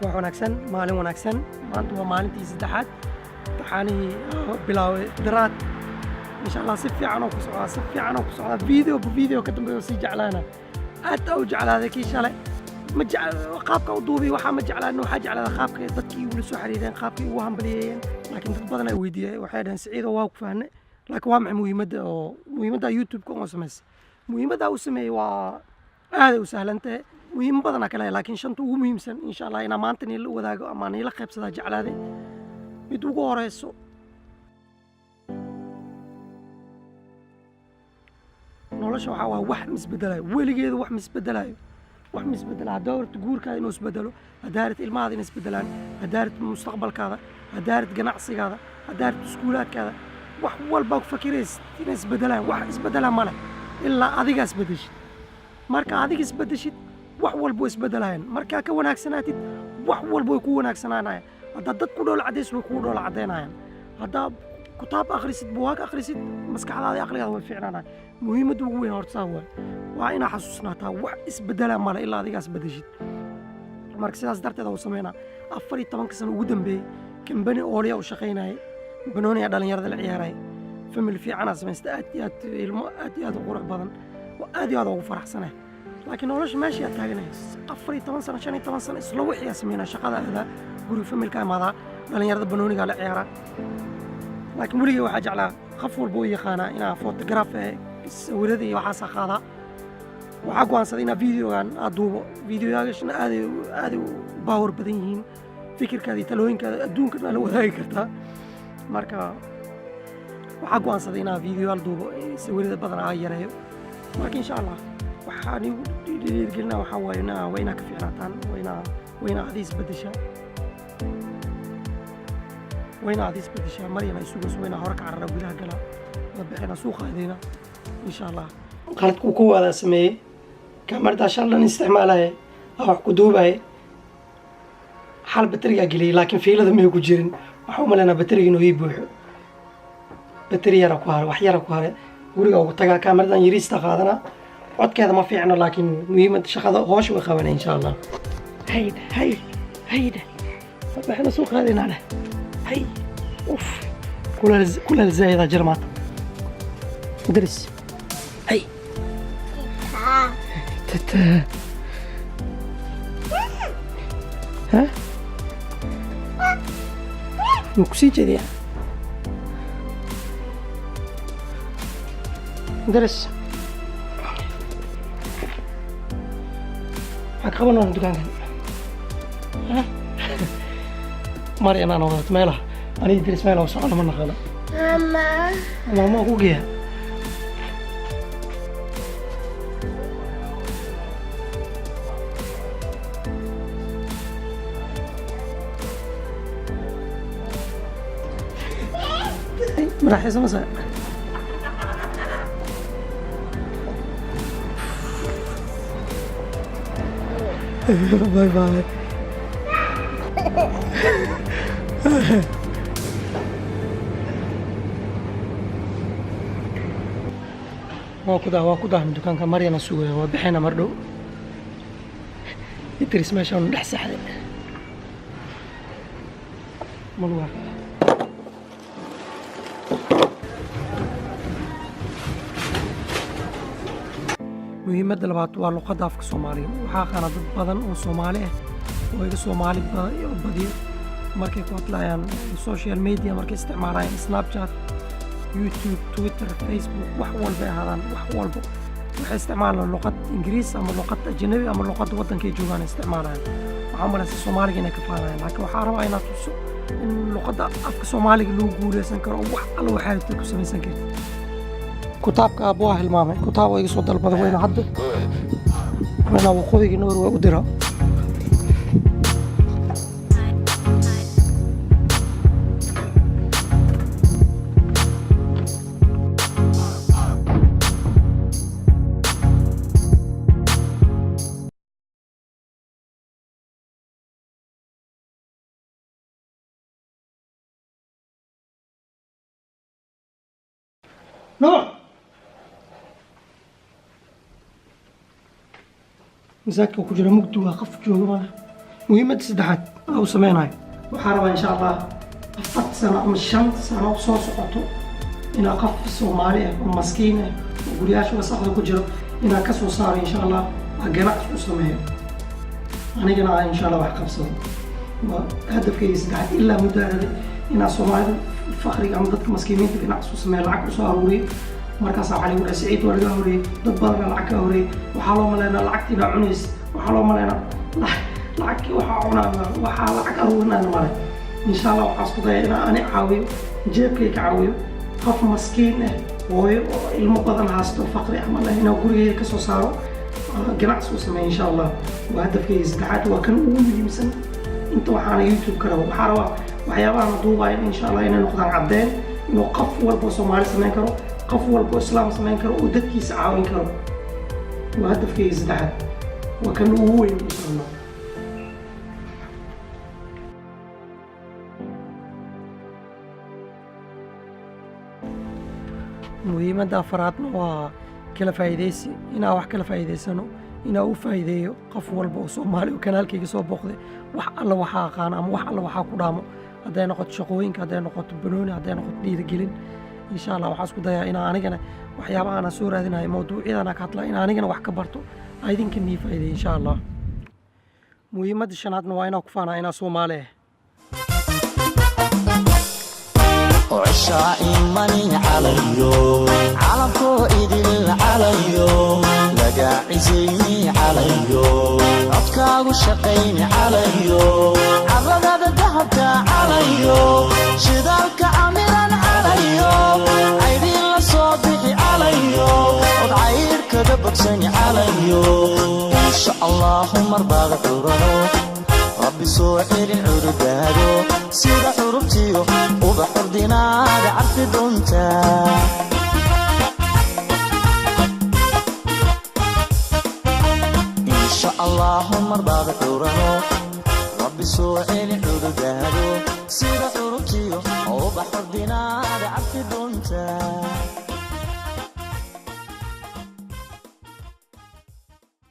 Subax wanaagsan, maalin wanaagsan. Maanta waa maalintii saddexaad imtixaanihii bilaaway daraad. Insha Allah si fiican oo ku socdaa, si fiican oo ku socdaa. Video ba video ka dambeeya oo sii jeclaana, aad u jeclaaday. Kii shalay ma qaabka u duubi waxaa ma jeclaan, waxaa jeclaaday qaabka dadkii igula soo xiriireen, qaabkii ugu hambaliyeeyeen. Laakiin dad badan ay weydiiyey, waxay dhaheen: "Siciido, waa ku fahnay, laakiin waa maxay muhiimadda oo muhiimadda YouTube-ka oo samaysay?" Muhiimadda u sameeyey waa aaday u sahlan tahay, muhiimo badanaa kale, laakiin shanta ugu muhiimsan insha Allah inaa maanta niila wadaago ama niila qaybsadaa jeclaaday. Mid ugu horeyso, nolosha waxaa waa wax misbedelayo weligeeda, wax misbedelayo, wax misbedela. Haddaa rabto guurkaada inuu isbedelo, haddaa rabto ilmahaada inay isbedelaan, haddaa rabto mustaqbalkaada, haddaa rabto ganacsigaada, haddaa rabto iskuulaadkaada, wax walbaa ku fakiraysid inay isbedelaan, wax isbedelaa ma leh ilaa adigaa isbedeshid. Marka adiga isbedeshid, wax walba way isbedelayaan. Markaa ka wanaagsanaatid, wax walba way kuu wanaagsanaanayaan. Haddaad dad ku dhoola caddays, way kuu dhoola caddaynayaan. Haddaa kutaab akhrisid, buwaag akhrisid, maskaxdaada iyo aqligaada way fiicnaanayaan. Muhiimadda ugu weyn horta saa waay, waa inaa xasuusnaataa wax isbedelaa male ilaa adigaa isbedeshid. Marka sidaas darteed u sameynaa. 14-ka sano ugu dambeeyey kambani ooliya u shaqaynayay, banooniya dhalinyarada la ciyaaraya, family fiicanaa samaysta, aad iyo aad ilmo aad iyo aad u qurux badan oo aad iyo aad ugu faraxsanahay. Laakiin nolosha meeshii aad taaganay, 14 sano, 15 sano, isla wixii aa sameynaa: shaqada aadaa, guriga familka imaadaa, dhalinyarada banoonigaa la ciyaaraa. Laakiin weligay waxaa jeclaa, qof walba u yaqaanaa inaa photograph ee sawirada iyo waxaasaa qaadaa. Waxaa go'aansaday inaa videogan aad duubo. Videoyaashana aaday aaday u power badan yihiin, fikirkaada iyo talooyinkaada adduunka dhan la wadaagi kartaa. Marka waxaa go'aansaday inaa videoyaal duubo, sawirada badan aa yareeyo. Marka insha Allah waxaan igu dhiirigelinaa waxaa waaye inaa waa inaa ka fiicnaataan, waa inaa adi isbedeshaa, waa inaa adi isbedeshaa. Maryana isugayso, waa inaa hore ka carara, gudaha galaa, la bixina, suuqa aadeyna insha Allah. Qaladku kowaadaa sameeyey, kamardaa shal dhan isticmaalaya aa wax ku duubaye, xal baterigaa geliyey, laakiin fiilada may ku jirin. Waxaa u malaynaa bateriga inuu ii buuxo, bateri yara ku hare, wax yara ku hare. Guriga ugu tagaa, kaamaradan yariista qaadanaa. Codkeeda ma fiicno, laakiin muhiimad shaqada hoosha way qabanay insha Allah. Hayda, hay, hayda, waxayna soo qaadaynaa leh. Hay, uf, kuleel, kuleel zaa'idaa jira maanta. Idris, hay, tata, ha ma kusii jeediyaa? Idris, maxaa ka qaban doona dukaankan? Ha Maryan aan wadato meelaha, aniga Idris meel oo socono ma naqano. Mama. Maama ku geeya. Madaxaysa mase? Bye bye. Waa ku daahan dukaanka. Maryana sugaya, waa bixina mar dhow. Idris meeshaan dhex saxday ma lagu arkaa? Muhiimadda labaad waa luqadda afka Soomaaliga. Waxaa aqaana dad badan oo Soomaali ah oo iga Soomaali badiyo markay ku hadlayaan social media, markay isticmaalayaan Snapchat, YouTube, Twitter, Facebook, wax walba ay ahaadaan, wax walba waxay isticmaalayaan luqad Ingiriis ama luqad ajnabi ama luqadda waddankay joogaan ay isticmaalayaan. Waxaa u malaysa Soomaaliga inay ka faanayaan, laakiin waxaa rabaa inaad tuso in luqadda afka Soomaaliga lagu guuleysan karo oo wax alla waxaa rabtid ku samaysan kartid. Kutaabka aabbo waa hilmaamay, kutaab oo iga soo dalbaday, wayna hadda wayna waqooyiga Norway u dira. Nuux masaajidka ku jira, mugdi waa, qof jooga malaha. Muhiimadda saddexaad. u sameynayo. Waxaa rabaa, insha Allah, 4 sano ama 5 sano soo socoto inaa qof Soomaali ah oo maskiin ah oo guryaasha wasaqda ku jiro inaa ka soo saaro, insha Allah, aa ganacsi u sameeyo, anigana aa, insha Allah, wax qabsado. Waa hadafkayga saddexaad. Ilaa muddo rabay inaa Soomaalida faqriga ama dadka maskiimiinta ganacsi u sameeyo, lacag usoo aruuriyo. Markaasaa waxaa lagu dhahay, "Siciid waa laga horeeyey, dad badana lacag ka horeeyey. Waxaa loo maleynaa lacagta inaa cunays, waxaa loo maleynaa lacagkii waxaa cunaa, waxaa lacag aruurinayna male." Insha Allah, waxaa isku daya inaa ani caawiyo, jeebkay ka caawiyo qof maskiin ah, hooyo oo ilmo badan haysto, faqri camal ah, inaa gurigeeda ka soo saaro, ganacsi u sameeyo, insha Allah. Waa hadafkayga saddexaad, waa kan ugu muhiimsan. Inta waxaana YouTube ka rabo, waxaa rabaa waxyaabahan duubaya, insha Allah, inay noqdaan caddeen inuu qof walba oo Soomaali samayn karo, qof walba oo Islaam samayn karo oo dadkiisa caawin karo. Waa hadafkayga saddexaad, waa kan ugu weyn, insha Allah. Muhiimadda afaraadna waa kala faa'iidaysi, inaa wax kala faa'iidaysano, inaa u faa'iideeyo qof walba oo Soomaali oo kanaalkayga soo booqday, wax alla waxaa aqaano ama wax alla waxaa ku dhaamo, hadday noqoto shaqooyinka, hadday noqoto banooni, hadday noqoto dhiirigelin. Insha Allah, waxaa isku dayaa inaa anigana waxyaabaha aan soo raadinayo, mawduucyadan ka hadlaa, in anigana wax ka barto, idinka nii faa'iideeyo, insha Allah. Muhiimadda shanaadna waa inaa ku faanaa inaa Soomaali ah. Ceshaa imani calayo, calamkoo idil calayo, laga cisayni calayo, codkaagu shaqayni calayo, caradada dahabka calayo, shidaalka camiran calayo, caydhiin la soo bixi calayo, od cayr kaga bogsani calayo. Insha Allahu marbaad curano, Rabbi soo celin curudaado, sida curubtiyo ubax ordinaada carfi doontaa. Insha Allahu marbaad curano, Rabbi soo celin curudaado, sida curubtiyo ubax ordinaada carfi doontaa.